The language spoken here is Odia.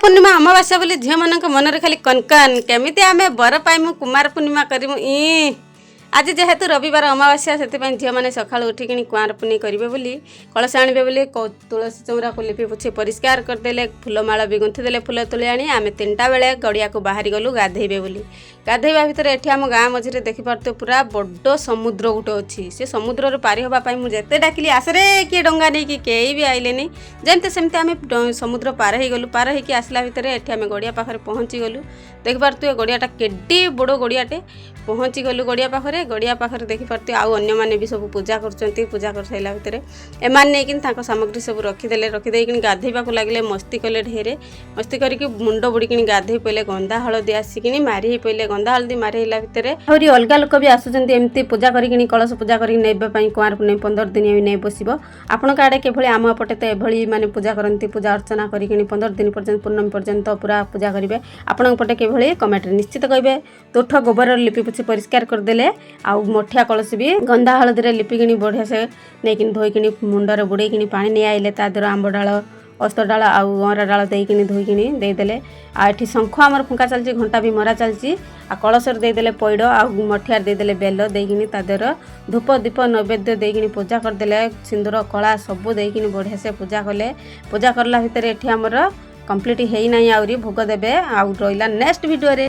ପୂର୍ଣ୍ଣିମା ଅମାବାସ୍ୟା ବୋଲି ଝିଅମାନଙ୍କ ମନରେ ଖାଲି କନକନ, କେମିତି ଆମେ ବର ପାଇମୁ, କୁମାର ପୂର୍ଣ୍ଣିମା କରିମୁ। ଆଜି ଯେହେତୁ ରବିବାର, ଅମାବାସ୍ୟା, ସେଥିପାଇଁ ଝିଅମାନେ ସକାଳୁ ଉଠିକିଣି କୁଆଁର ପୁନେଇ କରିବେ ବୋଲି, କଳସ ଆଣିବେ ବୋଲି ତୁଳସୀ ଚଉରାକୁ ଲିପି ପୋଛି ପରିଷ୍କାର କରିଦେଲେ, ଫୁଲମାଳ ବି ଗୁନ୍ଥିଦେଲେ। ଫୁଲ ତୋଳି ଆଣି ଆମେ 3ଟା ବେଳେ ଗଡ଼ିଆକୁ ବାହାରି ଗଲୁ ଗାଧେଇବେ ବୋଲି। ଗାଧେଇବା ଭିତରେ ଏଠି ଆମ ଗାଁ ମଝିରେ ଦେଖିପାରୁଥିବେ, ପୁରା ବଡ଼ ସମୁଦ୍ର ଗୋଟେ ଅଛି। ସେ ସମୁଦ୍ରରେ ପାରି ହେବା ପାଇଁ ମୁଁ ଯେତେ ଡାକିଲି, ଆସରେ କିଏ ଡଙ୍ଗା ନେଇକି, କେହି ବି ଆଇଲେନି। ଯେମିତି ସେମିତି ଆମେ ସମୁଦ୍ର ପାର ହେଇଗଲୁ। ପାର ହେଇକି ଆସିଲା ଭିତରେ ଏଠି ଆମେ ଗଡ଼ିଆ ପାଖରେ ପହଞ୍ଚିଗଲୁ। ଦେଖିପାରୁଥିବେ, ଗଡ଼ିଆଟା କେଡ଼େ ବଡ଼ ଗଡ଼ିଆଟେ। ପହଞ୍ଚିଗଲୁ ଗଡ଼ିଆ ପାଖରେ। ଗଡ଼ିଆ ପାଖରେ ଦେଖିପାରୁଥିବେ, ଆଉ ଅନ୍ୟମାନେ ବି ସବୁ ପୂଜା କରୁଛନ୍ତି। ପୂଜା କରିସାରିଲା ଭିତରେ ଏମାନେ ନେଇକିନି ତାଙ୍କ ସାମଗ୍ରୀ ସବୁ ରଖିଦେଲେ। ରଖିଦେଇକିନି ଗାଧେଇବାକୁ ଲାଗିଲେ। ମସ୍ତି କଲେ, ଢେରେ ମସ୍ତି କରିକି ମୁଣ୍ଡ ବୁଡ଼ିକିନି ଗାଧେଇ ପଇଲେ। ଗନ୍ଧା ହଳଦୀ ଆସିକିନି ମାରି ହେଇ ପଇଲେ। ଗନ୍ଧା ହଳଦୀ ମାରି ହେଲା ଭିତରେ ଆହୁରି ଅଲଗା ଲୋକ ବି ଆସୁଛନ୍ତି, ଏମିତି ପୂଜା କରିକିନି, କଳସ ପୂଜା କରିକି ନେବା ପାଇଁ। କୁଆଁର ପୁନେଇ 15 ଦିନ ବି ନେଇ ବସିବ। ଆପଣଙ୍କ ଆଡ଼େ କିଭଳି? ଆମ ପଟେ ତ ଏଭଳି ମାନେ ପୂଜା କରନ୍ତି। ପୂଜା ଅର୍ଚ୍ଚନା କରିକିନି 15 ଦିନ ପର୍ଯ୍ୟନ୍ତ, ପୂର୍ଣ୍ଣମୀ ପର୍ଯ୍ୟନ୍ତ ପୁରା ପୂଜା କରିବେ। ଆପଣଙ୍କ ପଟେ କିଭଳି, କମେଣ୍ଟରେ ନିଶ୍ଚିତ କହିବେ। ତୁଠ ଗୋବରରେ ଲିପି ପୋଛି ପରିଷ୍କାର କରିଦେଲେ ଆଉ ମଠିଆ କଳସୀ ବି ଗନ୍ଧା ହଳଦୀରେ ଲିପିକିଣି ବଢ଼ିଆ ସେ ନେଇକିନି ଧୋଇକିନି ମୁଣ୍ଡରେ ବୁଡ଼େଇକିନି ପାଣି ନେଇ ଆଇଲେ। ତା ଦେହରେ ଆମ୍ବ ଡାଳ, ଓସ୍ତ ଡାଳ ଆଉ ଅଁରା ଡାଳ ଦେଇକିନି ଧୋଇକିନି ଦେଇଦେଲେ। ଆଉ ଏଠି ଶଙ୍ଖ ଆମର ଫୁଙ୍କା ଚାଲିଛି, ଘଣ୍ଟା ବି ମରା ଚାଲିଛି। ଆଉ କଳସରେ ଦେଇଦେଲେ ପଇଡ଼ ଆଉ ମଠିଆରେ ଦେଇଦେଲେ ବେଲ। ଦେଇକିନି ତା ଦେହରେ ଧୂପ, ଦୀପ, ନୈବେଦ୍ୟ ଦେଇକିନି ପୂଜା କରିଦେଲେ। ସିନ୍ଦୁର, କଳା ସବୁ ଦେଇକିନି ବଢ଼ିଆ ସେ ପୂଜା କଲେ। ପୂଜା କଲା ଭିତରେ ଏଠି ଆମର କମ୍ପ୍ଲିଟ୍ ହେଇନାହିଁ, ଆହୁରି ଭୋଗ ଦେବେ ଆଉ ରହିଲା ନେକ୍ସଟ ଭିଡ଼ିଓରେ।